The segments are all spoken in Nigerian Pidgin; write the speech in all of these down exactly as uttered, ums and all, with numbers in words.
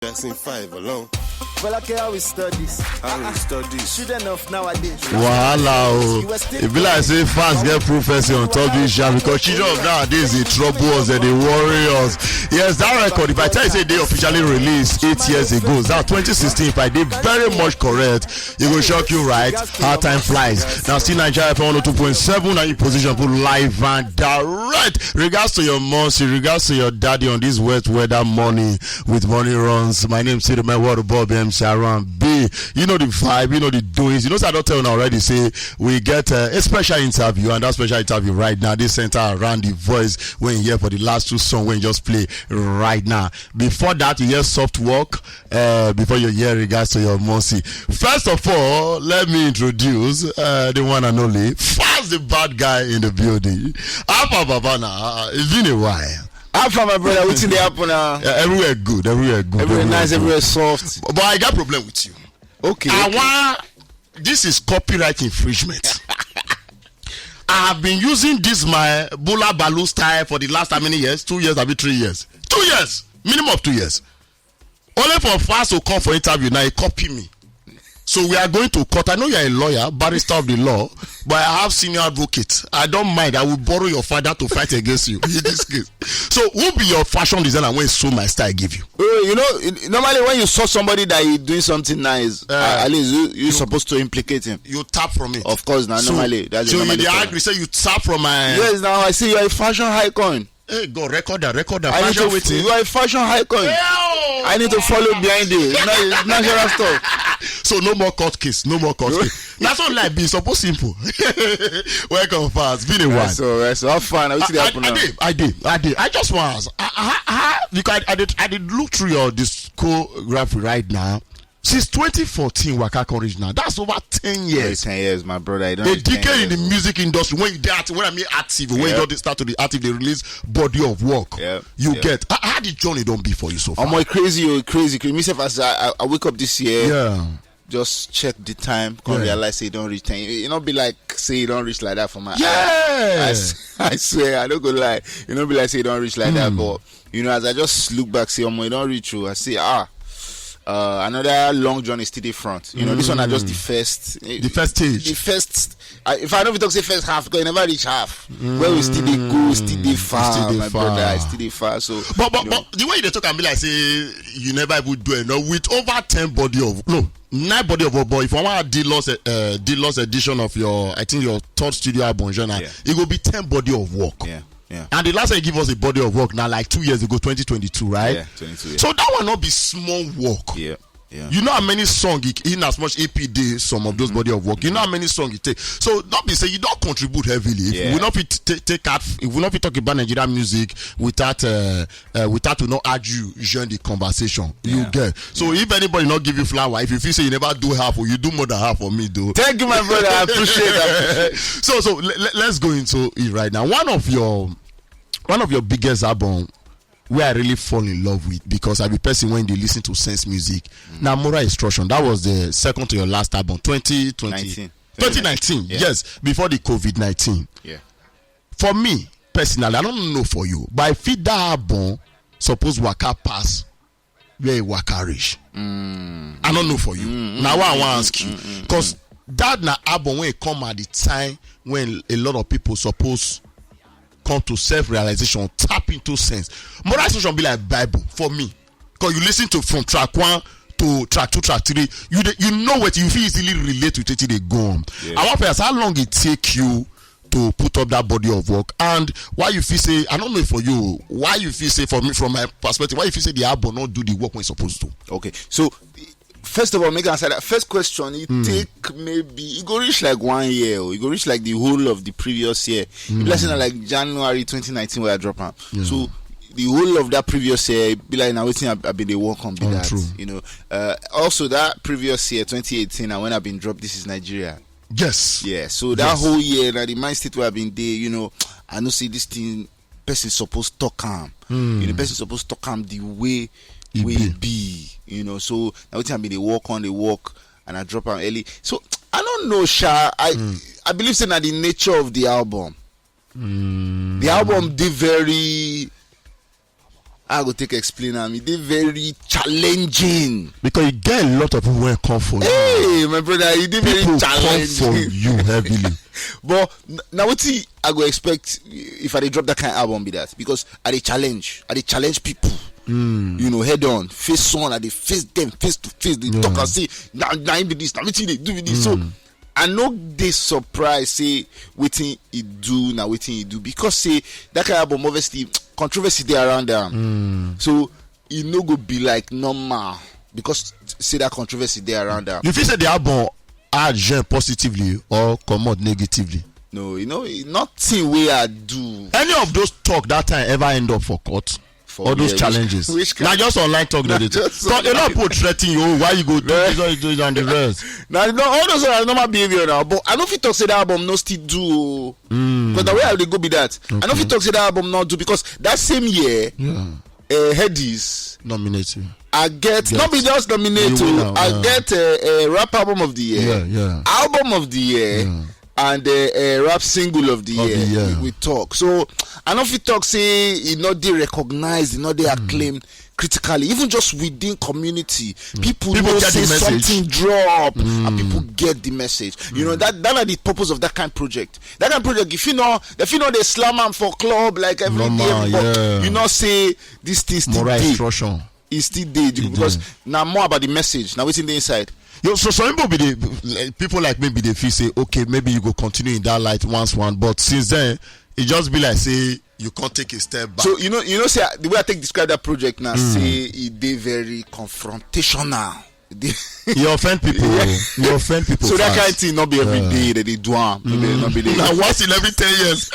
Person five alone. Well, okay, how we studies? How we studies? Children of nowadays. Wahala o. E be like say fans get prophecy on top this jam, because children of nowadays dey trouble us and dey worry us. Yes, that record, if I tell you say e dey officially released eight years ago, that twenty sixteen, if I dey very much correct, e go shock you, right? How time flies. Now still Naija F M one oh two point seven, and you position put live and direct. Regards to your mom, regards to your daddy on this wet weather morning with morning runs. My name is Sido, my word, Bob M C Around B. You know the vibe, you know the doings. You know, so I don't tell you already. Say we get uh, a special interview, and that special interview right now, this center around the voice when you hear for the last two songs when you just play right now. Before that, you hear soft work. Uh, before you hear regards to your mercy. First of all, let me introduce uh, the one and only Fast, the bad guy in the building. Alpha Babana, it's been a while. How far, my brother? Wetin dey happen now? Yeah, everywhere good, everywhere good. Everywhere nice, good. Everywhere soft. But I got problem with you. Okay. I Okay. want this is copyright infringement. I have been using this my Bula Balu style for the last how many years? Two years, abi three years? Two years, minimum of two years. Only for Fast to come for interview now, he copy me. So we are going to court. I know you are a lawyer, barrister of the law, but I have senior advocate. I don't mind. I will borrow your father to fight against you in this case. So who be your fashion designer when so my style give you? Oh, you know, normally when you saw somebody that is doing something nice, Uh, at least you you supposed to implicate him. You tap from it. Of course, now So- normally that's so a you normally dey thing. Agree say you tap from my. Yes, now I see you're a fashion icon. Hey God, record that, record that. I need Fashion to, waiting. You are a fashion icon. I need to follow behind you. It's not- it's natural stuff. So no more court case, no more court case. That's all life be. Suppose simple. Welcome Fast. Been a while. So, so how far now? Wetin dey I, happen I now? did, I did, I did. I just was, I, I, I, because I, I did, I did look through your discography right now. Since twenty fourteen, Waka come reach now. That's over ten Yeah, years. ten years, my brother. I don't A reach ten decade in the years. Music industry when you dey active, when Yeah. you don start to the active, they release body of work. Yeah, You yeah. Get how, how the journey don't be for you so far. I'm like crazy, oh, crazy, crazy. Me self, as I, I, I wake up this year, Yeah. Just check the time, come Yeah. Realize say you don't reach ten. You, you not be like say you don't reach like that for my Yeah. I, s- I swear, I don't go lie. You not be like say you don't reach like that, Hmm. But you know, as I just look back, say, oh, you don't reach you. I see, ah, uh, another long journey still dey front. You know, this one are just the first, The first stage. The first. I, if I don't talk say first half, because you never reach half. Where we still dey go, still dey far, dey my far. Brother. I still dey far. So, But but you know, but the way you dey talk, I be like say you never even do enough with over ten body of no nine body of work. But if I want Delos, uh, Delos edition of your, I think your third studio album, genre, Yeah. It go be ten body of work. Yeah, yeah. And the last time you give us a body of work now, like two years ago, twenty twenty-two, right? Yeah, twenty-two, yeah. So that one not be small work. Yeah, yeah. You know how many songs it, in as much A P D, some of those body of work. You know how many songs it take. So don't be say you don't contribute heavily. If Yeah. we not fit t- take out, if we not fit talk about Nigerian music without uh, uh, without to not argue during the conversation. You Yeah. Get. So if anybody not give you flower, if you feel say you never do half, or you do more than half for me, though. Thank you, my brother. I appreciate that. So so let, let's go into it right now. One of your one of your biggest album where I really fall in love with, because I be person when they listen to sense music. Now Moral Instruction, that was the second to your last album, twenty twenty. Nineteen. twenty nineteen, Yeah. Yes, before the COVID nineteen. Yeah. For me personally, I don't know for you, but I feel that album suppose waka pass where e waka reach. I don't know for you. Now what I want to ask you, because that na album when it come at the time when a lot of people suppose come to self-realization, tap into sense. Moral Instruction be like Bible for me, because you listen to from track one to track two, track three. You dey, you know what you feel easily relate with it. They go on. I want to ask how long it take you to put up that body of work, and why you feel say, I don't know for you, why you feel say, for me, from my perspective, why you feel say the album not do the work when it's supposed to. Okay, so first of all, make I answer that first question. It take maybe it go reach like one year. Or it go reach like the whole of the previous year. If let's say na like January twenty nineteen where I drop am. So the whole of that previous year, be like now waiting I, I been dey work on be Oh, that. True. You know, uh, also that previous year, twenty eighteen, and when I been dropped, This Is Nigeria. Yes. Yeah, so that Yes. Whole year now, the mind state where I been there, you know, I know see this thing person supposed talk am. You know, person supposed talk am the way It we be. Be. You know, so now wetin I been dey work on the work and I drop am early. So I don't know, Sha. I I believe say na the nature of the album. The album dey very I go take explain am. E dey very challenging. Because you get a lot of people wey come for you. Hey, my brother, e dey very People come for challenging. You heavily. But n- na wetin I go expect if I dey drop that kind of album be that, because I dey challenge, I dey challenge people. You know, head on, face on. I dey face them face to face. They talk and say, "Na na him be this. Na wetin dey do with this." So I no dey surprised say wetin he do na wetin he do, because say that kind of album, obviously controversy dey around am. So e no go be like normal because say that controversy dey around am. You feel say the album add join positively or comot negatively? No, you know, nothing wey I do. Any of those talk that time ever end up for court? For All those where? Challenges. Which, which Na just online talk dem dey Just talk. A lot of people threaten you. Oh, why you go do Well, this? Why you do this and the rest? Now, no, all those are normal behavior now. But I no fit talk say that album no still do. Because the way I dey go be that, I no fit talk say that album no do, because that same year, Yeah. uh, Headies, Nominate you. I get, not be just nominate. You win Oh, am, I yeah. Get uh, uh, rap album of the year, Yeah, yeah. Album of the year, and uh, uh, rap single of the Of the year. year. We, we talk. So I no fit talk say e no dey recognized, e no dey acclaimed critically. Even just within community, people, People know get say the message. Something drop, and people get the message. You know that that are the purpose of that kind of project. That kind of project, if you know, if you know they slam am for club like every Normal, day, but yeah. You know say this thing still Moral dey. Instruction. E still dey because now more about the message. Now wetin dey inside. Yo, so some people be the people like me be the feel say, okay, maybe you go continue in that light once one, but since then it just be like say you can't take a step back. So you know, you know, say the way I take describe that project now, say e dey very confrontational. You offend people. You offend people. So that fast. Kind of thing not be every day that they do am. Maybe not be Now there. Once in every ten years.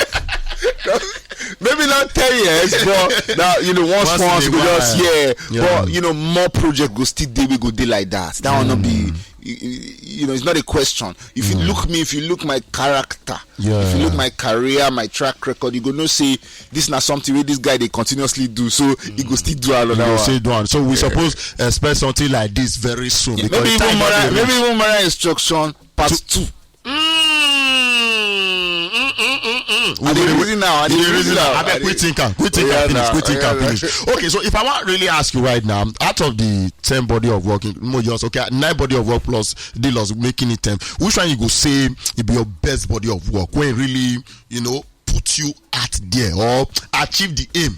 Maybe not ten years, but now you know once Once in once a we just while. Yeah, Yeah. But you know more project go still dey we go dey like that. That one not be. You, you know, it's not a question. If you look me, if you look my character, Yeah. If you look my career, my track record, you go know say this na something wey this guy dey continuously do. So he go still do another You one. Say do am. So we suppose expect something like this very soon. Because Maybe even time Mara, don dey maybe reach. Even Mara instruction part two. Mm, mm, mm, mm. I dey reason now. I dey You dey reason reason now. now. I Abeg, dey- quick think am. Quick think am Yeah, finish. now. Quick think am Yeah, finish. Okay, so if I wan really ask you right now, out of the ten body of work, mo just okay, nine body of work plus Delos making it ten. Which one you go say e be your best body of work when really, you know, put you out there or achieve the aim?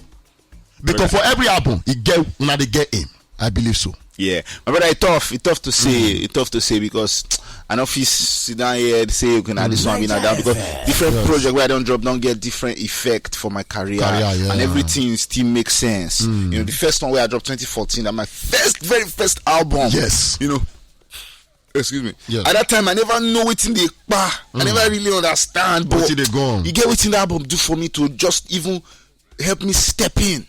Because for every album, e get una dey get aim. I believe so. Yeah, my brother, it tough. It tough to say. It tough to say because I no fit sit down here and say okay, now this one be na that because different project where I don't drop don't get different effect for my career, Career, yeah. And everything still makes sense. You know, the first one where I dropped twenty fourteen, that my first, very first album. Yes. You know, excuse me. Yeah. At that time, I never know wetin dey pa. I never really understand, but Wetin dey go on? You get wetin the album do for me to just even help me step in.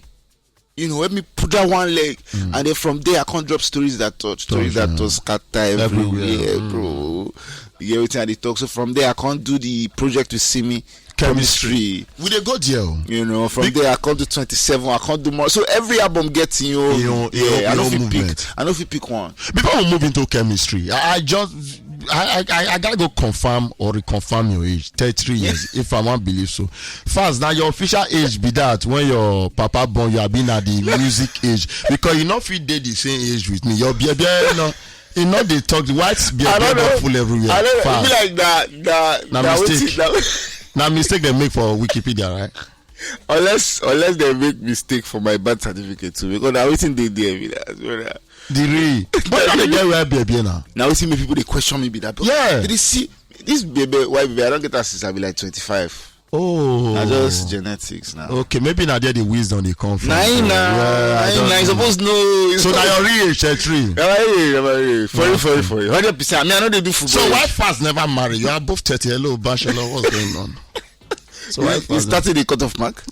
You know, help me put that one leg, and then from there I can't drop stories that touch, stories that yeah. touch scatter everywhere, Everywhere. Bro. You get wetin I dey talk. So from there I can't do the project with Simi. Chemistry. We dey go there. Oh. You know, from there I can't do twenty-seven. I can't do more. So every album gets you. Your own- your own- Yeah, I your don't own feel movement. Pick. I don't feel pick one. Before we move into chemistry, I, I just I, I I gotta go confirm or reconfirm your age. Thirty-three years, if I wan believe so. Fast, now your official age be that when your papa born you, I been at the music age because you not fit dey the same age with me. Your baby, no, you not dey talk. The white baby I don't know. Not full everywhere. I don't know. Fast. Be like that. That Na that mistake. Wetin- that- Na mistake they make for Wikipedia, right? Unless unless they make mistake for my birth certificate too, because na wetin dey there be that, brother. The real. But I get where baby now. Now wetin make people dey question me be that. But Yeah. They dey see this baby. Why baby? I don't get her since I be like twenty-five. Oh. Na just genetics now. Okay, maybe na there the wisdom dey come from. Na him na. Yeah, I Na him don't na. It's know. supposed know. So na your real age, three. Na my age, na my age. Funny, funny, funny. Hundred percent. I mean, I know they do football. So why Fast never marry? You are above thirty. Hello, bachelor. What's going on? So why You, you Fast? Started the cutoff mark.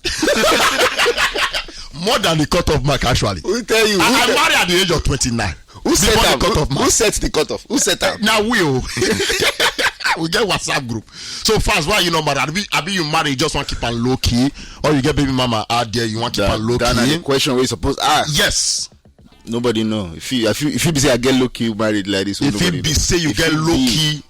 More than the cutoff mark, actually. Who tell you? I, Who I tell- married at the age of twenty-nine. Who set Before am? The cutoff Who, mark. Who set the cutoff? Who set am? Now we oh. We get WhatsApp group. So Fast, why you not married? Abi, abi you marry, you just want keep am low key, or you get baby mama out there, you want keep That, am low that na the key. Question wey you suppose ask. Yes. Nobody know. If you if you if you be say I get lucky married like this, If nobody it be know. Say you If get it low be- key,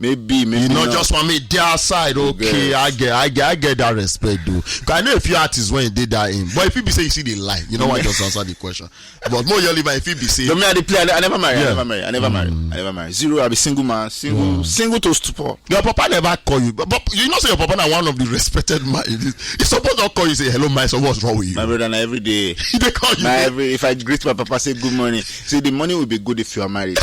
Maybe, maybe You know, not. Just want me their side. Okay, Yes. I get, I get, I get that respect though. 'Cause I know if you artist when you did that in, but if people say you see the line, you know why just answer the question. But more you leave, if you be say No, me, I dey play. I, I never marry. Yeah. I never marry. I never marry. I never marry. Zero. I be single man. Single, single to stupor. Your papa never call you, but, but you know say your papa na one of the respected man. He suppose not call you say, "Hello, my son, what's wrong with you?" My brother, na every day. He dey call you. Na every, if I greet my papa, say, "Good morning." Say, "The money will be good if you are married."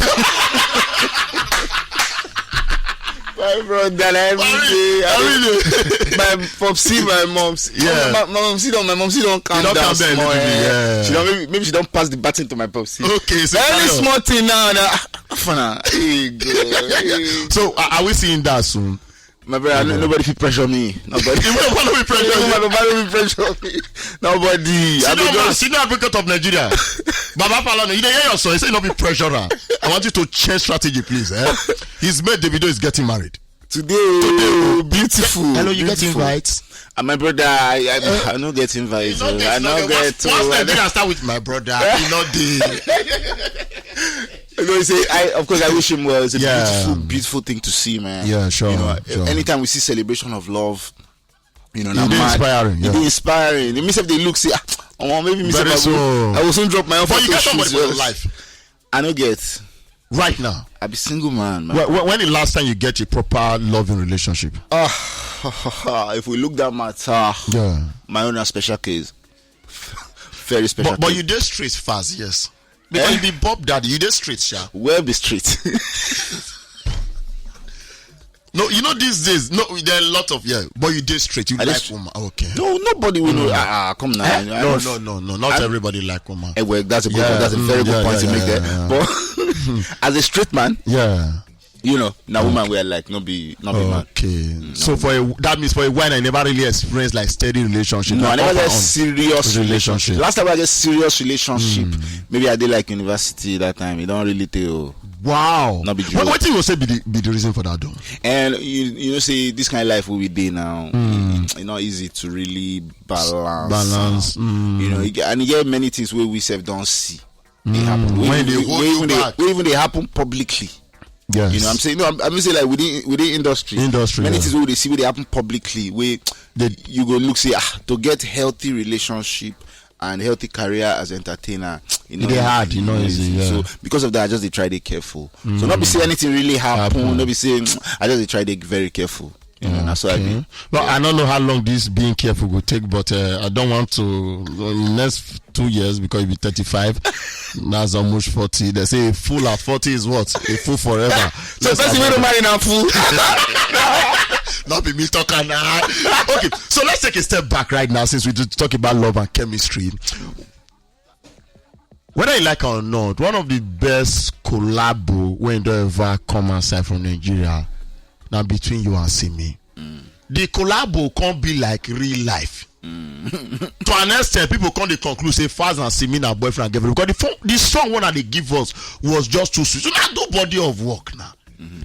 My brother, na every Every day. day, I every mean, my popsy, my mom's. Yeah. My, my momsy don't, my momsy don't calm don't down calm down a small. little bit, Eh. Yeah. She don't, maybe, maybe she don't pass the baton to my popsy. Okay, so Any Tayo. small thing now, now. Afana. Hey, God. Hey. So are, are we seeing that soon? My brother, no, nobody fit pressure me. Nobody. Even if nobody pressure Nobody, you. Nobody fit pressure me. Nobody. I Senior be man, just senior advocate of Nigeria, Baba Falana, you dey hear your son? He say no be pressure am. I want you to change strategy, please. Eh? His mate Davido is getting married. Today, oh, beautiful. Hello, you get Beautiful. Invite? And my brother, I, I, I no get invite. You Oh. no dey, I you no no dey. get. Once, once Oh, I Nigeria start with my brother, you no dey. You know, say, I, of course, I wish him well. It's a Yeah. beautiful, beautiful thing to see, man. Yeah, sure, You know, sure. Anytime we see celebration of love, you know, It na dey mad. Inspiring, It yeah. dey inspiring. It means if they look, say, ah, oh, maybe me Very sef I go, soon. I will soon drop my own. But you get Photo somebody shoot for your first. Life I no get. Right now. I be single man, man. When, when the last time you get a proper loving relationship? Ah, if we look that matter, Yeah. My own a special case. Very special. But, but case. You dey street fast, yes. Because Eh? You be Bob Daddy, you dey street, sha. Where be street? No, you know these days, no, there are a lot of, yeah, but you dey street, you I dey like str- woman. Okay. No, nobody will know. Ah, ah, come now. Eh? You know, I No, don't- no, no, no, not I- everybody like woman. Eh, well, that's a good Yeah, point. That's a mm, very good yeah, point to yeah, make yeah, there. yeah. But as a straight man, Yeah. You know, now woman we are like, no be, no be man. Okay. So for a, that means for a while I never really experienced like steady relationship. No, I Like, never off get and on. Serious relationship. Relationship. Last time I get serious relationship, maybe I did like university that time. You don't really tell. Wow. Not be What, joke. What you will say be the, be the reason for that though? And you, you know, say this kind of life we be dey now. It's not easy to really balance. Balance. Mm. You know, you get- and you get many things where we self don't see. They happen. When Where they even- hold where you even they- back. Where even they happen publicly. Yes. You know what I'm saying? No, I'm, I'm saying like within within industry. Industry, Many yeah. things we dey see where they happen publicly. Where They- you go look say, ah, to get healthy relationship and healthy career as entertainer, you know, It dey hard, you know, easy, yeah. So because of that, I just dey try dey careful. So not be say anything really happen. Happen. Not be say, mm, I just dey try dey very careful. You know, that's what I Okay. mean. But I don't know how long this being careful will take, but uh, I don't want to uh, next two years because you'll be thirty-five. That's almost forty. They say a fool at forty is what? A fool forever. So person wey don't marry na fool. Not be me talking now. Okay, so let's take a step back right now since we did talk about love and chemistry. Whether you like or not, one of the best collabo wey don ever come outside from Nigeria na between you and Simi. The collabo can't be like real life. To an extent, people come dey conclude say Falz and Simi na boyfriend and girlfriend because the, fo- the song one they give us was just too sweet. So now do body of work now.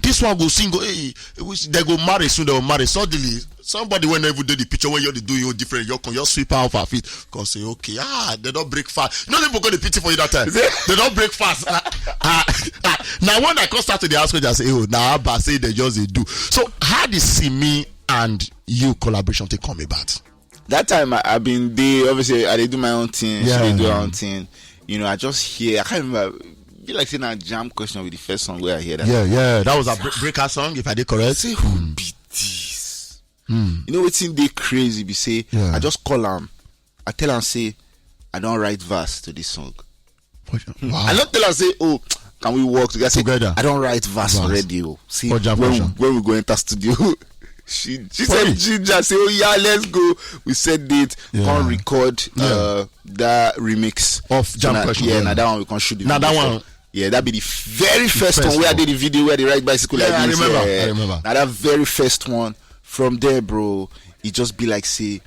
This one go sing, go, hey, which they go marry soon, they go marry. Suddenly, somebody wey never did the picture where you do your different, you come, you sweep out of it. Come say, okay, ah, they don't break fast. You know, people go the pity for you that time. They don't break fast. Ah, ah, ah. Now when I come start to the ask question, I say, oh, now Abba say they just dey do. So how did Simi and you collaboration take come about? That time I, I been dey, obviously I dey do my own thing. She dey do her Yeah. own thing. You know, I just hear. I can't remember. Be like saying a jam question with the first song where I hear that. Yeah, yeah, that was a bre- breaker song, if I did correct. Say who be this? You know wetin dey crazy be say Yeah. I just call am. I tell am say I don't write verse to this song. Wow. I don't tell am say, oh, can we work together? I say, Together. I don't write verse Verse. Already. Oh. See, For jam when, session. When we go enter studio, she she For said you. Ginger say, oh yeah, let's go. We set date, Yeah. Can't record Yeah. uh, that remix Of So Jam na- Question, Yeah, yeah. Now that one we can shoot the Now video that for. One. Yeah, that be the very first, First one where I one. Did the video where they ride bicycle Yeah, like I this. remember, Yeah. I remember. Now that very first one, from there, bro, it just be like say,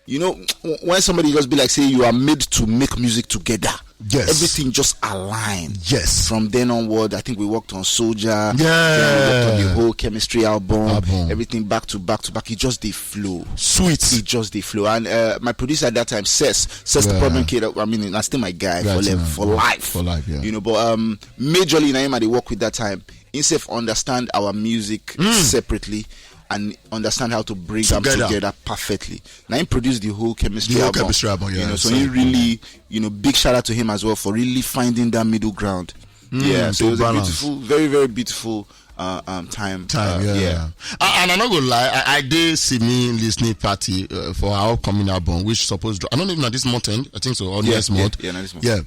you know, w- when somebody just be like say you are made to make music together. Yes. Everything just aligned. Yes. From then onward, I think we worked on Soldier. Yeah. Then we worked on the whole chemistry album. Album. Everything back to back to back. It just dey flow. Sweet. It just dey flow. And uh, my producer at that time, Ses, Ses the Yeah. Problem Kid. I mean, that's still my guy Right, for life. yeah. For life. For life, yeah. You know, but um, majorly, na him I dey work with that time. himself understand our music separately and understand how to bring them Together. Together perfectly. Now he produced the whole chemistry The whole album. Chemistry album, yeah, You know, so so- he really, you know, big shout out to him as well for really finding that middle ground. Yeah, so to it was a balance. Beautiful, very, very beautiful uh, um, time. Time, Uh, yeah. And, and I'm not gonna lie, I, I did see me listening party uh, for our upcoming album, which supposed to, I don't even know this month end. I think so, or Yeah, next yeah, month. Yeah, no, this month. Yeah.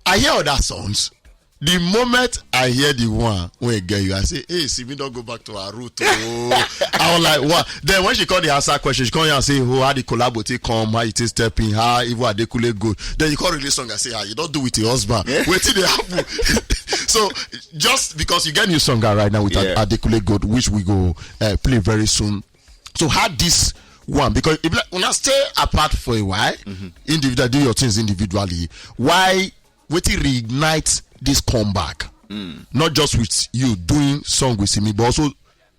I hear other songs. The moment I hear the one when I get you, I say, "Hey, see me don't go back to our root." Oh. I was like, "What?" Then when she called the answer question, she called you and say, "Oh, how the collabo take come, how it is stepping, how even Adekunle go." Then you call release song and say, "Ah, you don't do with your husband." Wait till they happen. So just because you get new song out right now with Yeah. Adekunle Gold, which we go uh, play very soon. So how this one, because if like, when I stay apart for a while, individual do your things individually. Why wait till reignite this comeback? Not just with you doing song with me, but also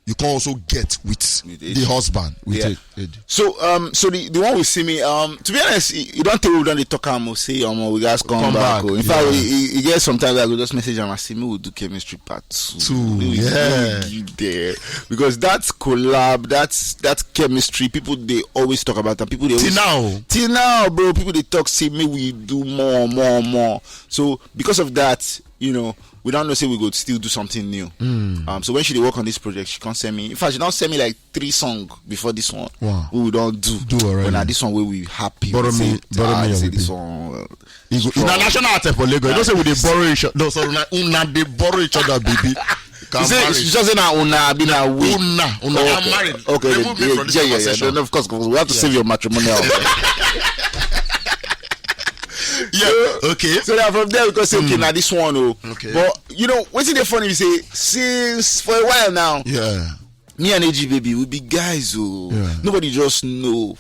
you can also get with With the Eddie. husband with Yeah. it. Eddie. So um, so the, the one with Simi, um, to be honest, you, you don't think we don't dey talk am or say um, we guys come, Come back. back, Oh. In fact, yeah. we, you, you get sometimes I go just message am and say, "Me will do chemistry part two." Two, Me will yeah. do you there because that collab, that's that chemistry. People they always talk about them. People they Till always, now. till now, bro. People they talk say me we do more, more, more. So because of that, you know, we don't know say we go still do something new. Um, so when she dey work on this project, she can't send me. In fact, she don't send me like three songs before this one. Wow. We don't do. Do already. But now this one where we happy. Borrow We say, me- borrow ah, me we your say whipping. This one. Uh, You go- strong. Una national anthem for Lagos. You know say we dey borrow each other. No, sorry, una, una dey borrow each other, baby. Can You say, marry. She just say na una be na we. Una, una Okay. I'm married. Okay, Remove me yeah, from this yeah, yeah, conversation. yeah. No, of course, 'cause we have to save your matrimonial. Yeah. Okay. So now from there we can say, "Okay, now this one, oh." Okay. But you know, what's the funny? We say since for a while now, Yeah. me and A G baby we be guys, oh. Yeah. Nobody just know.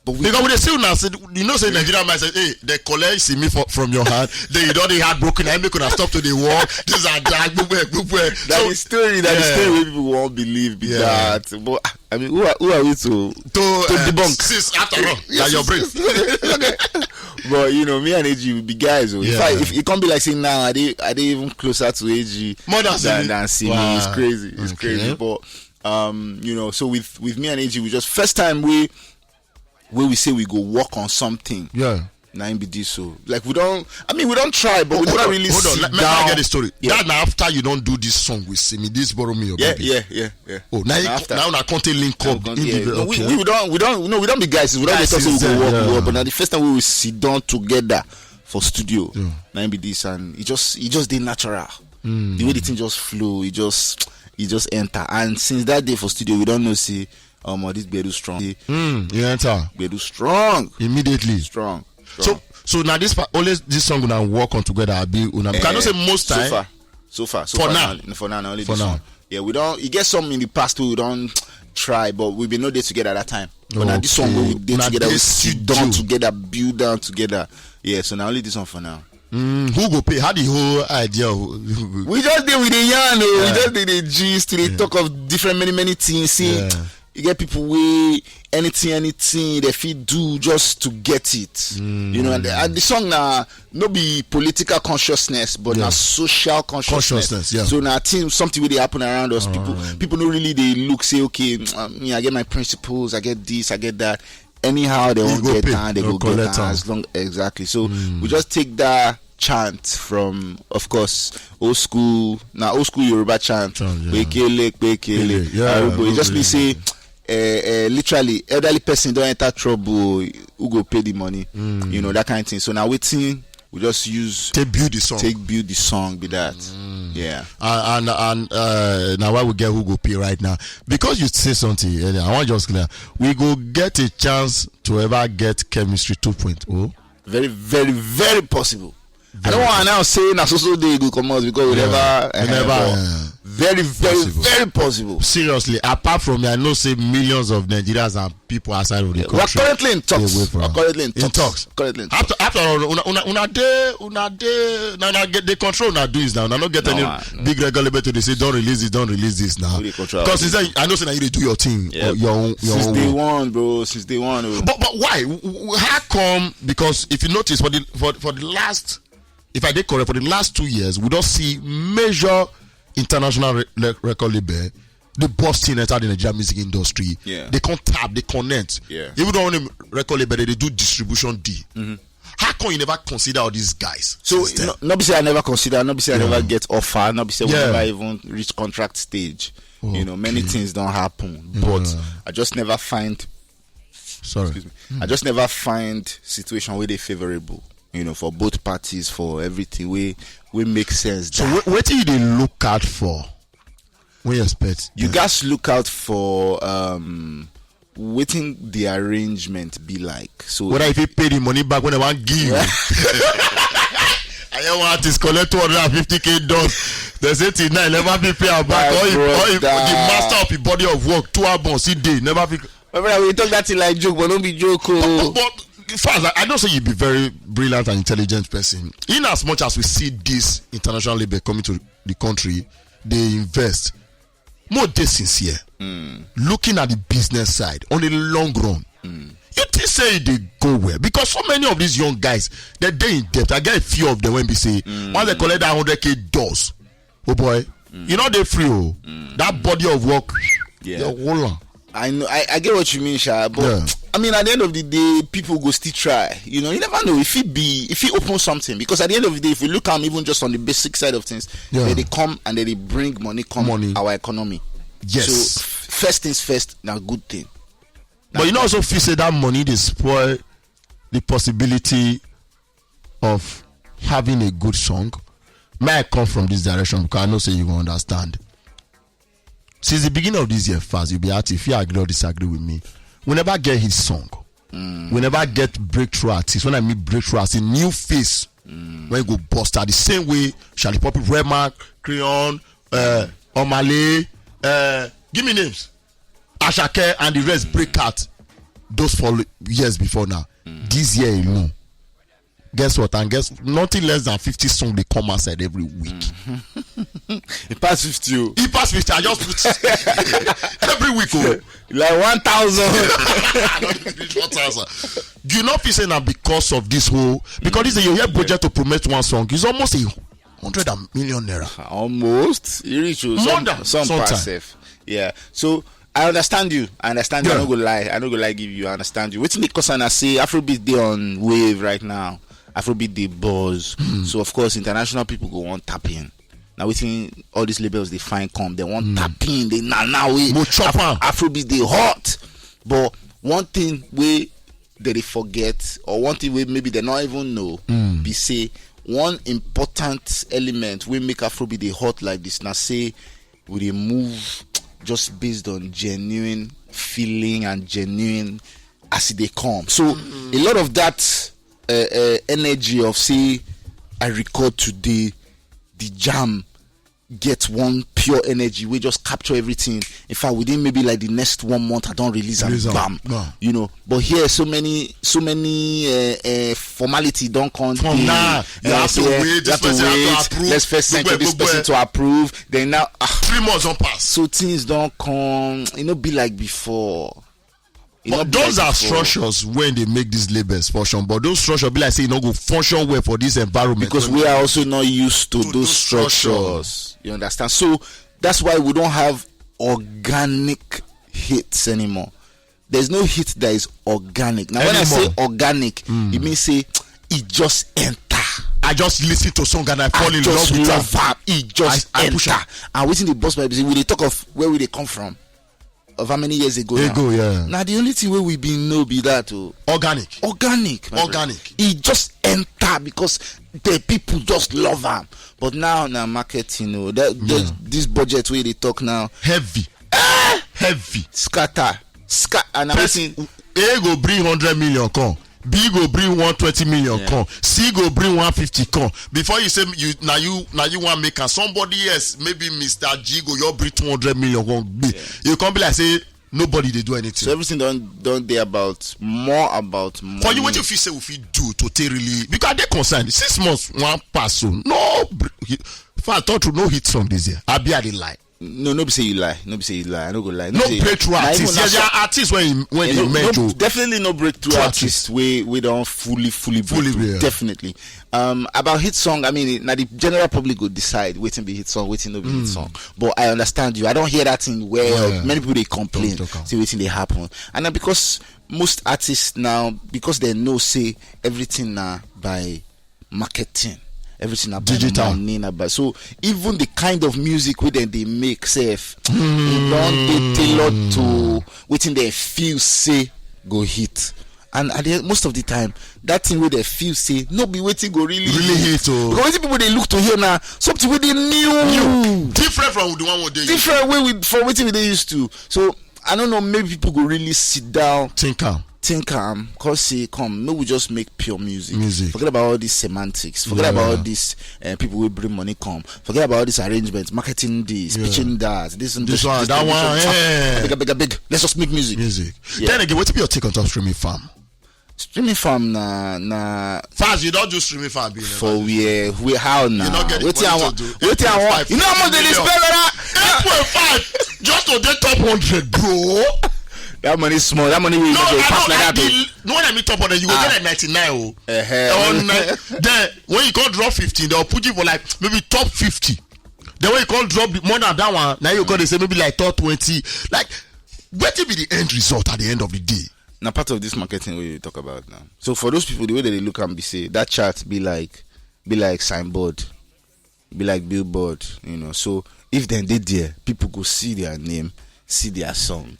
But we Because we dey see now, say, you know, say Nigerian man say, "Hey, they collect see me for, from your hand. Then you don't dey heartbroken. I make una stop to the war. These are dark, gbogbo ẹ, gbogbo ẹ." That So- is story. That is Yeah. story wey people won't believe be Yeah. that. But I mean, who are, who are we to to, to uh, debunk? Since after all, that your brain. Okay. But you know, me and A G will be guys. Oh. If Yeah. I, if it can't be like saying now, I dey, I dey even closer to A G More than than, Simi. Than Simi. Wow. It's crazy. It's Okay. Crazy. But um, you know, so with with me and A G, we just first time we where we say we go work on something. Yeah. Now be this so like we don't. I mean, we don't try, but we Hold don't on, really hold on. sit Let, let down. me get the story. Yeah. That now after you don't do this song with Simi, this borrow me your Yeah, baby. Yeah, yeah, yeah. Oh, now you, After. Now una come take link up. Now, In yeah, the, no, we, okay. we, we don't we don't no we don't be guys. We don't Guys be talking we is, go uh, work, yeah. we work. But now the first time we will sit down together for studio, Yeah. now be this and it just it just did natural. The way the thing just flow, it just it just enter. And since that day for studio, we don't know see um oh, this Bedu strong. Mm, you enter Bedu strong, immediately. Strong. So so now this part, always this song una work on together. I be una. Can I say most so time? Far, so far, so For far now. Now, for now, now only For this now. One. Yeah, we don't. You get some in the past we don't try, but we've been no day together at that time. But now this one we Okay. did Una together, dey we sit down studio. Together, build down together. Yeah, so now only this one for now. Mm, who go pay? How the whole idea? Who, We just did with the yarn, oh. Yeah. We just did the gist, they talk of different many many things. See, Yeah. You get people we anything anything they feel do just to get it. You know, and the, and the song now no be political consciousness, but Yeah. Now social consciousness. Consciousness, yeah. So now things something will happen around us. People people don't really they look say okay, um, yeah, I get my principles, I get this, I get that. Anyhow they won't go get pay, and they go go get collect am am. As long exactly. So we just take that chant from, of course, old school. Now old school Yoruba chant. Chant, yeah. Pekele, pekele. Yeah, Arugbo. It just arugbo, be say, yeah. Uh, uh, literally, elderly person don't enter trouble. Who go pay the money? You know that kind of thing. So now waiting, we just use Take build the song. Take build the song. Be that. Yeah. And and, and uh, now why we get who go pay right now? Because you say something earlier, I want just clear. We go get a chance to ever get chemistry 2.0. Very, very, very possible. I don't want to now say na so so day go come out because we never, We uh, never, but uh, very, very, possible. Very possible. Seriously, apart from me, I know say millions of Nigerians and people outside of the We are country. currently in dey talks. wait for We are am. currently in In talks. Talks. Currently in After talks. after all, una una una dey una dey na una get the control una do is now. Una no get No, any uh, no. Big regular to dey say don't release this, don't release this now. We dey control Because our it's like, I know say na you dey do your thing, Yeah. or your own your Since own. day Way. One, bro. Since day one, oh. But but why? W- w- How come? Because if you notice for the for, for the last, if I dey correct, for the last two years, we don't see major international re- le- record label, the boss thing enter the Nigerian music industry. Yeah. They can't tap, they connect. Yeah. Even though on the record label, they do distribution deal. How come you never consider all these guys? So since then? no, not be say I never consider, not be say I Yeah. never get offer, not be say we Yeah. never even reach contract stage. You know, many Okay. things don't happen, but Yeah. I just never find, Sorry. excuse me, I just never find situation where they favorable. You know, for both parties, for everything, we we make sense. So what, what do they look out for? What you expect? You guys look out for um waiting the arrangement be like. So Whether if you pay the money back when I want give you. I hear one artist collect two hundred and fifty k dollars. They say till now, never be pay am back. My Or if, or if the brother. master of the body of work, two albums, he day, never be. My brother, we talk that thing like joke, but don't be joke. Oh. But, but fans, I, I don't say you be very brilliant and intelligent person. In as much as we see this international label coming to the country, they invest. More dey sincere. Looking at the business side on the long run, you think say e dey go well? Because so many of these young guys, they dey in debt. I get a few of them when be say, once they collect that hundred k dollars, oh boy, you know they free. Oh, that body of work, Yeah. they hold on. I know. I, I get what you mean, Sha. But Yeah. I mean, at the end of the day, people go still try. You know, you never know if it be if he open something. Because at the end of the day, if we look at even just on the basic side of things, Yeah. they, they come and they, they bring money, come Money. our economy. Yes. So f- first things first, now good thing. But you know, also feel say that money they spoil the possibility of having a good song. May I come from this direction because I know say you go understand. Since the beginning of this year, fast, you be at if you agree or disagree with me. We never get his song. We never get breakthrough artists. When I mean breakthrough artists, new face. When you go bust out the same way, Charlie Poppy, Rema, Creon, uh, Omale, uh, give me names. Ashake and the rest break out. Those four years before now. This year alone, guess what? And guess nothing less than fifty songs they come outside every week. It passed fifty. Oh. He passed fifty. I just put every week. Oh, Like one thousand. I don't even reach one thousand. Do you not feel say now because of this whole because this is your year budget to promote one song? It's almost a hundred million naira. Almost. You reach you. More Some, than- some sometime. pass sef. Yeah. So I understand you. I understand you. I Yeah. no go lie. I no go lie give you. I understand you. Wetin dey cause am na say Afrobeat dey on wave right now. Afrobeat dey buzz. So of course international people go want tap in. Now wetin all these labels they find come. They want tap in. They now now we Mo chop am. Afrobeat dey hot. But one thing we they dey forget or one thing we maybe they not even know be say one important element we make Afrobeat dey hot like this. Now say we dey move just based on genuine feeling and genuine as e dey come. So a lot of that uh, uh, energy of say I record today, the jam get one pure energy we just capture everything. In fact, within maybe like the next one month, I don't release and Release am. Bam. Bam. You know, but here so many so many uh, uh, formality don't come. From dey. now, you Uh, have to yeah, wait, you this have to person have to wait. approve, Let's first send to gbogbo, this gbogbo. Person to approve. Then now, ah, Three months don't pass. so things don't come. It no be like before. It no But be those like are before. Structures when they make these labels function. But those structures be like say you no go function well for this environment. Because When- we are also not used to, To those those structures. structures. You understand? So that's why we don't have organic hits anymore. There's no hit that is organic. Now, when I Anymore. Say organic, it means say it just enter. I just listen to song and I fall I in just love with love her. Am. It just I- I push enter. am. And wetin dey burst my business, we dey talk of where we dey come from, of how many years ago. Ago, now. Yeah. Now the only thing wey we been know be that o. Organic. Organic. My Organic. Brother. It just enter because the people just love am. But now na marketing o. That, that Yeah. This budget wey dey talk now, Heavy. Heavy. scatter, scatter, and na Person wetin A go bring hundred million come. B go bring one twenty million Yeah. come. C go bring one fifty come. Before you say you now you now you want make am somebody else maybe Mister G go you bring two hundred million come. Be. You come be like say nobody dey do anything. So everything don don dey about more about money. For you, what you feel say we fit do to take really because I dey concerned six months one pass so no br- if I talk to no hit song this year I be I dey lie. No, no be say you lie. No be say you lie. I no go lie. No, No say you breakthrough lie. Na artists. even Yes, na there so- are artists when you when Eh, you no, meant no, to. definitely no breakthrough True artists artists. wey wey don fully fully break Fully through. break. Definitely. Um, about hit song, I mean, now the general public go decide wetin be hit song, wetin no be hit song. But I understand you. I don't hear that thing well. Yeah. Many people they complain, Don't talk am. say wetin they happen, and now because most artists now, because they know say everything now by marketing, everything na by Digital. money, na by, so even the kind of music wey dem dey make sef, e don dey tailored to wetin dem feel say go hit. And at the end, most of the time, that thing wey dem feel say no be wetin go really Really hit o. Because wetin people dey look to hear na something wey dey new, Different from the one we dey. Different way with from wetin we dey used to. So I don't know, maybe people go really sit down, Think am. think am, come say, come, make we just make pure music. Music. Forget about all these semantics. Forget Yeah. about all these uh, people wey bring money come. Forget about all these arrangements, marketing this, Yeah. pitching that, this and This one, that distribution. One, Ah, eh. big, big, big. Let's just make music. Music. Yeah. Then again, what be your take on top streaming farm? Streaming farm na na Fast, you don't do streaming farm. Being for where where how now? You not get the Wetin I money want? to do Wetin I want? eight point five You know how much they dey million. spend, brother? Eight point five just to dey top hundred, bro. That money small. That money wey you No, just dey I pass don't. like I that. be, no, when I mean top hundred, you go Ah. get like ninety nine. Oh, Eh-heh. on nine, then when you can't drop fifteen, they'll put you for like maybe top fifty. Then when you can't drop the more than that one, now you can't say maybe like top twenty. Like, what will be the end result at the end of the day? Na part of this marketing wey you talk about now. So for those people, the way that they look and be say that chart be like be like signboard, be like billboard, you know. So if dem dey there, people go see their name, see their song.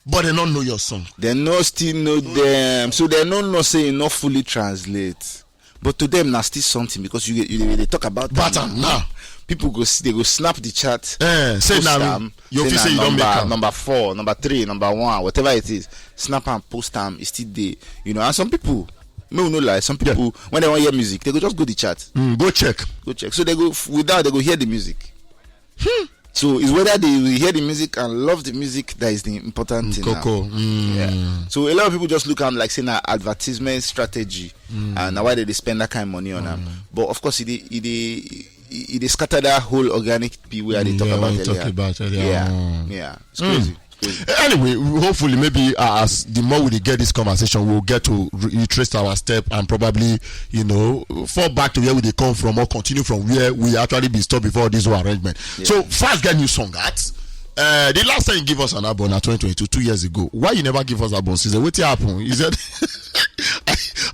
But they don't know your song. Dem no still know them, so dem no know say e no fully translate. But to them na still something because you you dey talk about But am. am now. People go see, they go snap the chart. Eh, say Post na am, you say fit na say you don't make number am. Number four, number three, number one, whatever it is. Snap am, post am, e still dey. You know, and some people, make we no lie, some people when they wan hear music, they go just go the chart, Mm, go check. go check. So they go f- without they go hear the music. So it's whether they will hear the music and love the music that is the important thing. now. Coco. Mm. Yeah. So a lot of people just look at am like say na advertisement strategy, and na why they dey spend that kind of money on am. But of course, e dey e dey e dey scatter that whole organic P wey I dey Mm, talk yeah, about when you earlier. talk about earlier. Yeah, Mm. yeah, it's crazy. It's crazy. Anyway, we- hopefully, maybe uh, as the more we get this conversation, we'll get to re- retrace our step and probably, you know, fall back to where we dey come from or continue from where we actually be stopped before this whole arrangement. So, first, get new song at. Uh, the last time you give us an album at twenty twenty-two, two years ago. Why you never give us album season? What happened? Is that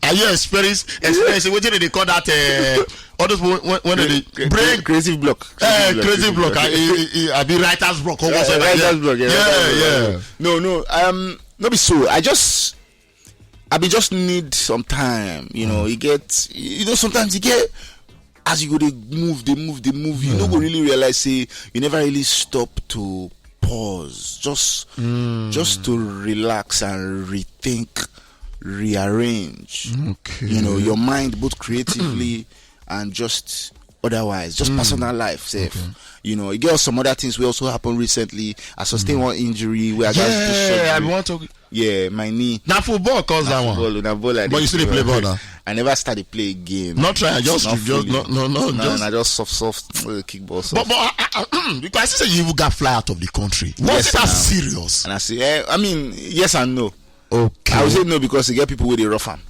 are you experience experiencing what do they call that? Uh, all those when, when, when they Cra- break creative block. uh, Creative block, crazy block. I, I, I, I be writer's block or Yeah, whatever. writer's yeah. block, yeah, yeah, writer's yeah. block. No, no. Um, no be so. I just I be just need some time. You know, you get you know sometimes you get as you go they move, they move, they move. You no go really realize say you never really stop to pause, just just to relax and rethink, rearrange. Okay. You know, your mind both creatively and just otherwise, just personal life, safe. You know, you get some other things will also happen recently. I sustained one injury where I got Yeah, I surgery. want to. Yeah, my knee. Now football cause that one. Ball, na ball I But dey you still dey play ball now? I never start to play again. Not try. Just, Not just fully. no, no, no. No, just. na just soft, soft uh, kick ball. But, Soft. but I, I, I, because you say you even got fly out of the country. Was Yes, it that now. Serious? And I say, eh, I mean, yes and no. Okay. I would say no because you get people with the rough arm.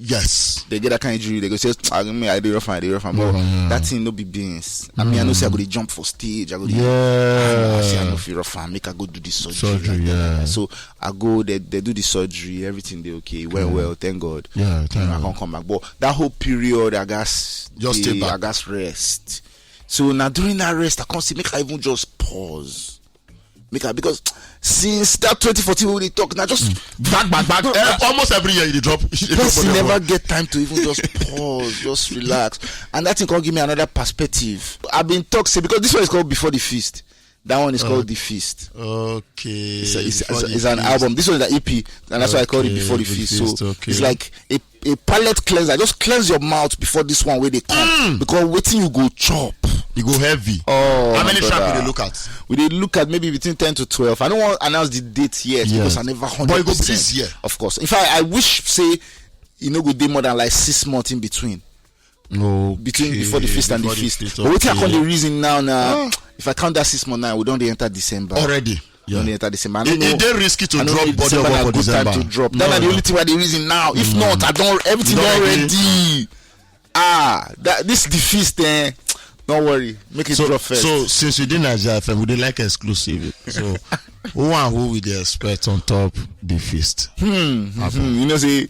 Yes. They get that kind of injury. They go say, I mean, I dey rough arm, I dey rough arm. But Yeah, yeah. That thing no be beans. I mean, I know say I go dey jump for stage. I go dey. Yeah. I say I no fit rough arm. Make I go do this surgery. Surgery, Like that, yeah. So I go. They, they do the surgery. Everything dey okay. Went well. Thank God. Yeah, You thank know, I God. can't come back. But that whole period, I guess Just stay the- back. I guess rest. So now during that rest, I can't see. Make I even just pause. Make I because since that twenty fourteen we dey talk now, just Back, back, back. Eh, almost every year you dey drop. You dey drop person on the never board. Get time to even just pause, just relax, and that thing can give me another perspective. I've been talk say because this one is called Before the Feast, that one is called The Feast. Okay. It's, a, it's, Before it's, the it's an Feast. Album. This one is an E P, and that's why I call it Okay, Before the The Feast. Feast, So okay. It's like a, a palate cleanser. Just cleanse your mouth before this one where they come because waiting you go chop. You go heavy. Oh, How my many track brother. we dey look at? We dey look at maybe between ten to twelve. I don't want to annoce the date yet Yes. because I never hundred percent. But it go be this year. Of course. In fact, I wish say you know go dey more than like six months in between. Okay. Between Before the Feast and the Before Feast. But wetin I call okay. The reason now now Ah. if I count that six months now, we don dey enter December. Already. We don dey enter December. I It, don't know. It dey risky to I don't drop know if body December work na for good time December. To drop. No, That's na the no. Only thing why the reason now. If No, not, no. I don't. Everything No, don no. Ready. Ah, that this the feast. Eh, don't worry. Make it So, drop first. So since we dey Naija F M, we dey like exclusive. So who and who we dey expect on top the feast? Hmm, hmm, you know say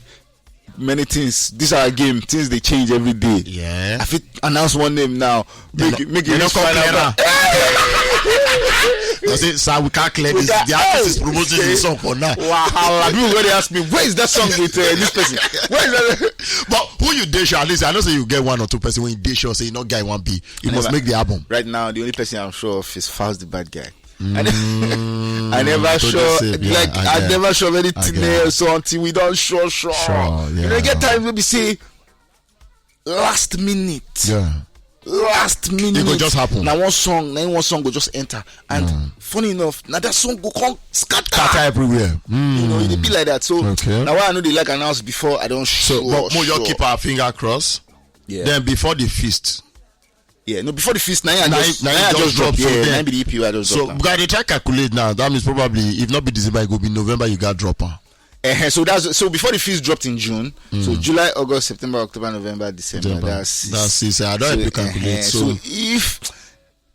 many things. This our game. Things dey change every day. Yeah. I fit announce one name now. Make They it make no- it they reach no come final. clear am. But- I say, sir, we can't clear this. can't- The artist is Hey! promoting the song for now. Wahala. People go dey ask me, where is that song with uh, this person? Where is that? But who you dey sure? At least I know say you get one or two person when you dey sure say you no guy one be. You I must never- make the album. Right now, the only person I'm sure of is Falz the Bad Guy. I ne- I never to sure, deceive, yeah, like I I get. never sure of anything I get. Else until we don sure, sure. Sure, You know, yeah. Get time we be say last minute. Yeah. Last minute. It go just happen. Now one song, now one song go just enter. And funny enough, now that song go come scatter. Scatter everywhere. Mm. You know, it be like that. So Okay. Now why I know they like announce before I don't So, sure. but more you sure. Keep our finger crossed. Yeah. Then before the feast. Yeah, no, before the feast, now I Now just, now now you I just just drop drop. so Yeah, then- now be the E P I just So drop. Now. Because they try calculate now. That means probably if not be December, it go be November you got drop on. Uh-huh, so that's so before the feast dropped in June. So July, August, September, October, November, December. December. That's six. That's six. I don't help you calculate. Uh-huh, So- so if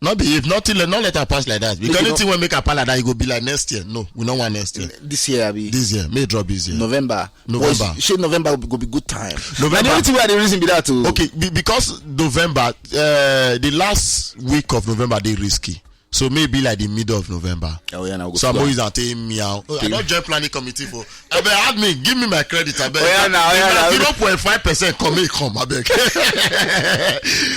Not be if not till not let her pass like that. Because Make you anything will make her pass like that, it go be like next year. No, we don't want next year. This year, I be This year, may drop this year. November. November. Well, shey November go be good time. November. And the only thing why the reason be that too. Okay, be- because November, uh, the last week of November, they risky. So maybe like the middle of November. Oh yeah, now go So I'm plan. Always and take me out. Oh, I don't join planning committee for. I beg admin, give me my credit. I beg. Oh, yeah, now, oh, yeah, now. Zero point five percent come, may come. I beg.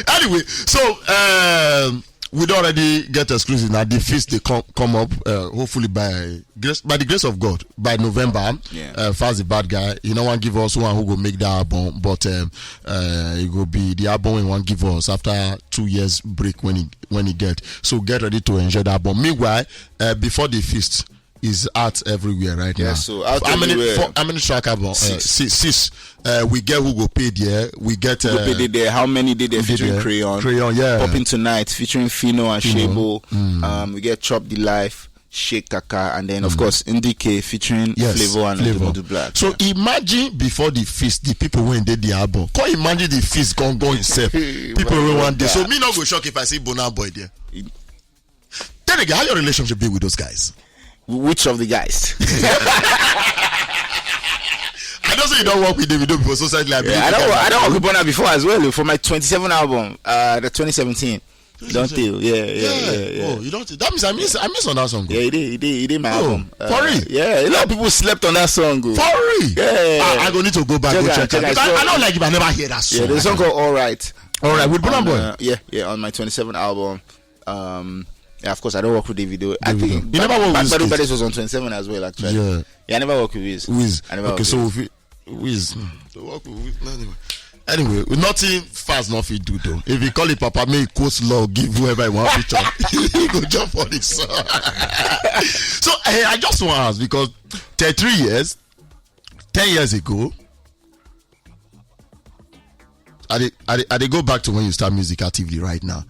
Anyway, so um, we don't already get exclusive now. The feast they come come up. Uh, hopefully by grace, by the grace of God, by November. Yeah. Uh, Falz the Bad Guy. You know, one give us one who go make that album, but um, uh, it go be the album we want give us after two years break when he when he get. So get ready to enjoy that album. Meanwhile, uh, before the feast is out everywhere right Yeah, now. so out how many everywhere. Four, how many track album? Uh, Six. Six. Six. Uh, we get who go pay there. We get uh, Go pay there. How many did there Who dey featuring there? Crayon? Crayon, yeah. Popping Tonight featuring Fino and Fino. Shebo. Um, we get Chop the Life, Shake Kaka, and then of course N D K featuring Yes, Flavor and Flavor. Ademodu Black. So imagine before the feast, the people when they the album. Can you imagine the feast gone go himself? Hey, People my will one day. So God. Me not go shock if I see Burna Boy there. Then again, how your relationship be with those guys? Which of the guys? I don't say you don't work with Davido before, so suddenly I believe Yeah, I you don't. guys I are don't cool. Work with Burna before as well for my twenty-seven album, uh, the twenty seventeen. Don't you? Yeah, yeah, Yeah. yeah, yeah. Oh, you don't. That means I miss. I miss on that song. Yeah, it is, it is, it is my Oh, album. for real? Yeah, a lot of people slept on that song. Oh. For real? Yeah. I, I go need to go back Check go out, check, check it. out. Because So- I don't like it. I never hear that song. Yeah, the song called All Right. All right, with Burna On, Boy. Uh, yeah, yeah, on my twenty-seven album. Um, yeah, of course, I don't work with Davido. I Davido. think You never work Back with Back Wizkid? Back was on twenty-seven as well, actually. Yeah. Yeah, I never work with Wiz. Wiz. I never Okay, work so with if it, Wiz. Hmm, to work with Wiz. Anyway. Anyway, with nothing fast not fit do though. If you call it Papa, may he quote law, give whoever he want feature. He go jump for this. So hey, I just want to ask because thirty-three years, ten years ago, I dey, I dey, I dey go back to when you start music actively right now.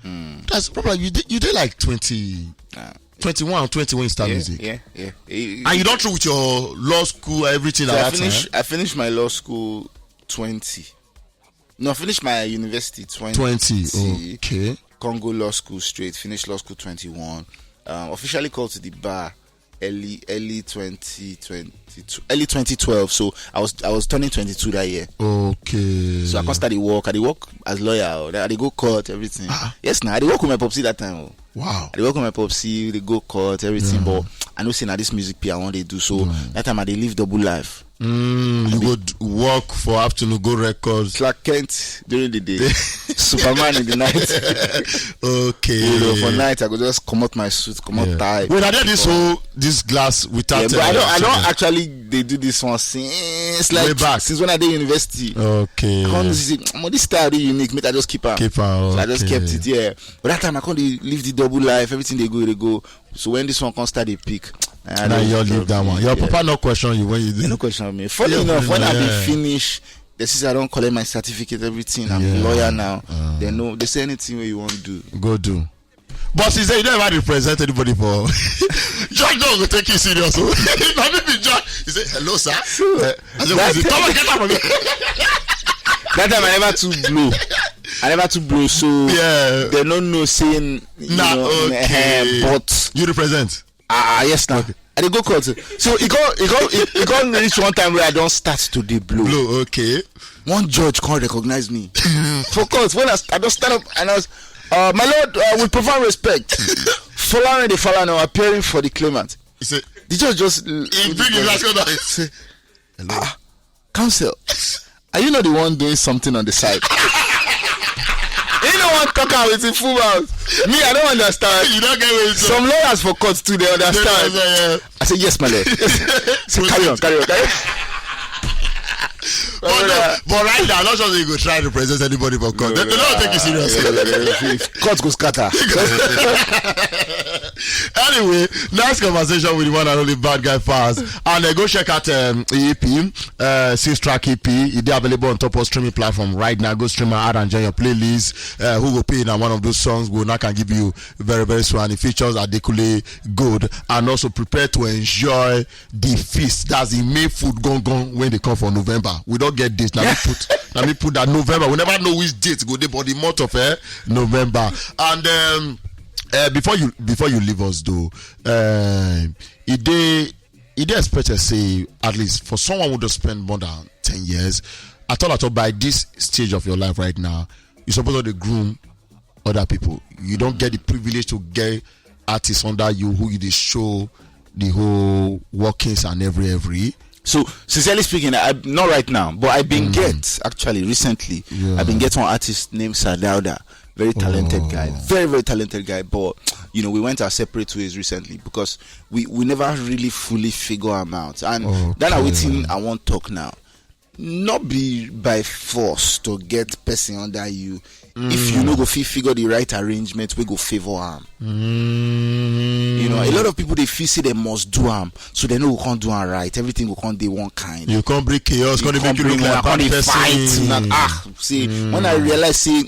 That's probably you did, you did like twenty, Ah. twenty-one or twenty when you start Yeah, music. yeah, yeah. Eh, And you don't through with your law school, everything So at I that finished. time. I finished my law school twenty. No, I finished my university twenty. Twenty. Okay. Congo Law School straight. Finished law school twenty-one. Um, officially called to the bar early, early twenty twenty-two, early twenty twelve. So I was, I was turning twenty-two that year. Okay. So I can't start the work. I dey work as lawyer. Oh. I dey go court, everything. Yes, now I dey work with my popsy that time. Oh. Wow. I dey work with my popsy. They go court, everything. But I know say now this music P I want they do. So that time I dey live double life. Mm, you go d- work for afternoon, go records. Clark Kent during the day, Superman in the night. Okay. You know, for night I go just come out my suit, come out Yeah. tie. Wait, I did this whole this glass without. Yeah, but I uh, don't. I don't something. Actually. They do this one since like Way back. Since when I did university. Okay. Come see, "Omo, this style dey unique. Make I just keep am." Keep am, So I just okay. Kept it. Yeah. But that time I can't dey live the double life. Everything they go, they go. So when this one come start dey pick, I Now don't you all stop leave that it, one. Your yeah. Papa no question you when you They do. no question me. Funny Yeah, enough, when I yeah. Be finish, they see say I don't collect my certificate, everything. I'm Yeah. a lawyer now. Uh. They know. They say anything where you want to do. Go do. But he say you never represent anybody for. Judge no go take you serious o. Na me be judge. He say, "Hello, sir." Eh, I say, "Who is it? Come on, get out from here." That time I never too blow. I never too blow, so Yeah. They no know saying. Na okay. But You represent. Ah, yes, now. I dey go court. So e come e come e e come reach one time where I don start to dey blow. Blow, okay. One judge come recognize me for court when I, st- I don stand up and I was, uh, "My lord, uh, with profound respect, Folarin the Falana appearing for the claimant." He say, The judge just he bring his last order. "Counsel, are you not the one doing something on the side?" He no wan talk am with him full mouth. Me, I don't understand. You don't get what you Some lawyers for court too, they understand. I say, "Yes, my lord." Yes. Say, "Carry on, carry on, carry on." But, no, but right now, I'm not sure they go try to represent anybody for court. They, they don't take you serious. Court go scatter. Anyway, nice conversation with the one and only Bad Guy Faz. And uh, go check out um, E P, uh, six track E P. It is available on top of streaming platform right now. Go stream and add and join your playlist. Uh, who go pay now one of those songs? Will not can give you very, very soon. And it features Adekunle Gold. And also prepare to enjoy the feast. That's the main food gone gone when they come for November. We don't get this. Let me put, let me put that November. We never know which date go there, but the month of eh, November. And um, uh, before you before you leave us though, um, e dey e dey expected say at least for someone who don spend more than ten years, at all at all, by this stage of your life right now, you suppose to dey groom other people. You don't get the privilege to get artists under you who you dey show the whole workings and every every. So sincerely speaking, I not right now, but I been get actually recently. I been get one artist named Sadauda, very talented guy, very very talented guy. But you know, we went our separate ways recently because we we never really fully figure am out. And then I waiting, I won't talk now. Not be by force to get person under you if you no go fit figure the right arrangement wey go favour am. You know, a lot of people dey feel say they must do am, so they no go come do am right. Everything go come dey one kind. You come bring chaos, come dey make you look like bad person. Ah, see, when I realize say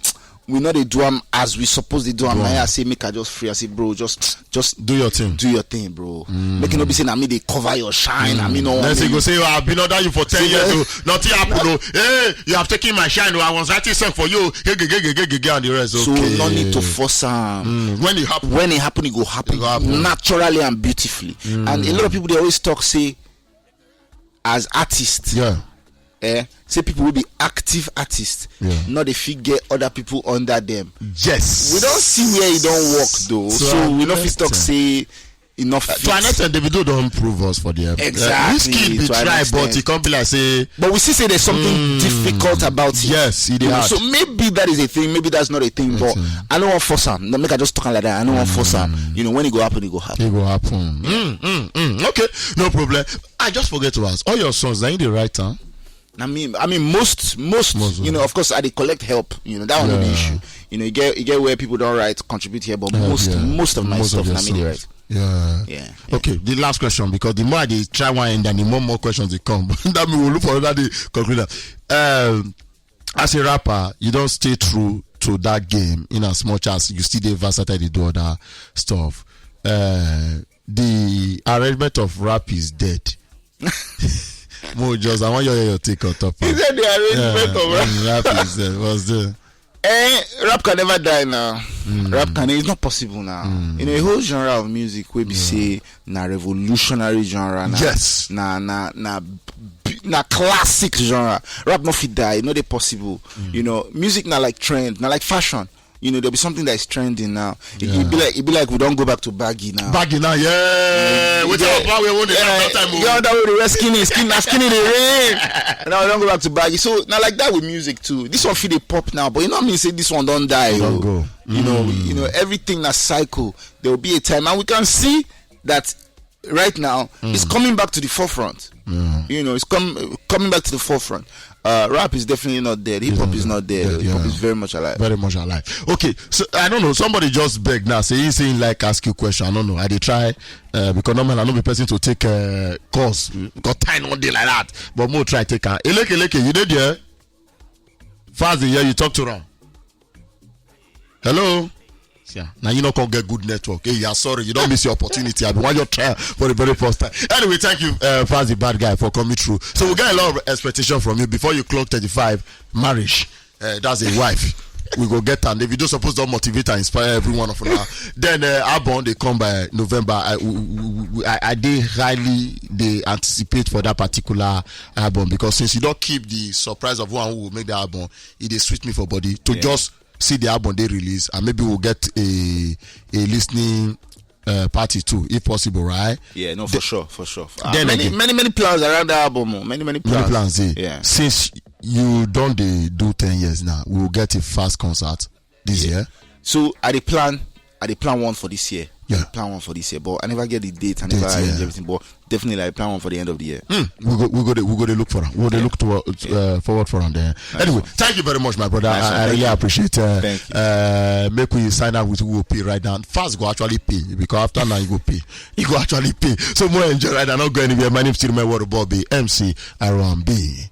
we no dey do am as we suppose dey do am, na I say make I just free. I say, "Bro, just just Do your thing. Do your thing, bro. Make it not be saying I mean they cover your shine. I mean no one." Next thing go say, "Oh, I've been under you for ten years, so nothing happened. Oh, hey, you have taken my shine. Oh, I was writing song for you." Hey, gay, gay, gay, gay, gay, gay, and the rest. So Okay. No need to force am. Mm, when it happen, When it happen, it go happen, It go happen. Naturally and beautifully. And a lot of people they always talk say, as artists, yeah, eh, say people will be active artists. Yeah. Not they fit get other people under them. Yes. We don't see where it don't work though, So so, I we no fit accept talk it. Say enough. To an extent, Davido don prove us for the episode. Exactly, Wizkid be to an try, but extent. He come be like say, But we see say there's something difficult about it. Yes, he dey You know, hard. So maybe that is a thing. Maybe that's not a thing. But I don't want force am. No, make I just talk like that. I don't want force am. You know, when it go happen, it go happen. It go happen. Mm, mm, mm. Okay, no problem. I just forget to ask. All your songs, are you the writer? I mean, I mean, most, most, Most, you know, yeah. Of course, I dey collect help. You know, that one no be Yeah. Issue. You know, you get, you get where people don't write, contribute here, but Yeah, most, yeah. most of my Most of stuff, your na me dey songs. Write. Yeah. Yeah, yeah. Okay, the last question, because the more I dey try one end, and the more more questions they come. That me will look for another day conclude that. Um, as a rapper, you don't stay true to that game in as much as you still dey versatile, dey do other stuff. Uh, the arrangement of rap is dead. Mo just, I want your, your take on top. He said the arrangement of rap. Mm, rap is dead. What's the Eh, rap can never die now. Rap can. It's not possible now. You know, a whole genre of music will be say na revolutionary genre. Na, Yes. Na na na b- na classic genre. Rap no fit die. No, they possible. You know, music na like trend, na like fashion. You know, there'll be something that is trending now. It, it be like it be like we don't go back to baggy now. Baggy now, yeah. Wait Yeah. Up, we won't Yeah, that time. Oh. Yeah, that way they wear skinny, skin, na skinny they rain. Now we don't go back to baggy. So now like that with music too. This one feel the pop now, but you know what I mean? Say this one don't die. Don't Oh. Go. You know, you know everything na cycle. There will be a time, and we can see that right now it's coming back to the forefront. You know, it's com- coming back to the forefront. Uh, rap is definitely not dead. Hip hop is not dead. Yeah, Hip hop yeah. Is very much alive. Very much alive. Okay, so I don't know. Somebody just begged now. Say he's saying like ask you question. I don't know. I dey try uh, because normally I no be person to take uh, calls because time one day like that. But more try take am. Eleke, Eleke, you dey there? Fast dey hear you. Talk to am. Hello. Yeah. Now you not gonna get good network. Hey, yeah, sorry, you don't miss your opportunity. I want your try for the very first time. Anyway, thank you, uh, Faz the bad guy, for coming through. So we got a lot of expectation from you before you clock thirty-five. Marriage, uh, that's a wife. We go get, and if you don't suppose to motivate and inspire every one of now, then uh, Abon they come by November. I, we, we, we, I, I they highly they anticipate for that particular album, because since you don't keep the surprise of one who will make the album, it is sweet me for body to Yeah. just see the album they release, and maybe we'll get a a listening uh, party too, if possible, right? Yeah, no, The- for sure, for sure. Then many, again- many, many plans around the album. Oh. Many, many plans. Many plans, eh? Yeah. Since you don't they do ten years now, we will get a fast concert this year. So I dey plan, I dey plan one for this year. Yeah. I dey plan one for this year, but I never get the date. I Date, never arrange yeah. Everything, but definitely I plan one for the end of the year. We go, we go, to, we go to look for them. We go to Yeah. look to, uh, forward for them there. Anyway, one. Thank you very much, my brother. Nice I, one. I Thank really you. Appreciate. Uh, Thank you. Uh, make we sign out with who will pay right now. Fast go actually pay, because after now you go pay. You go actually pay. So more enjoy right now. Not go anywhere. My name is still my word Bobby M C R one B.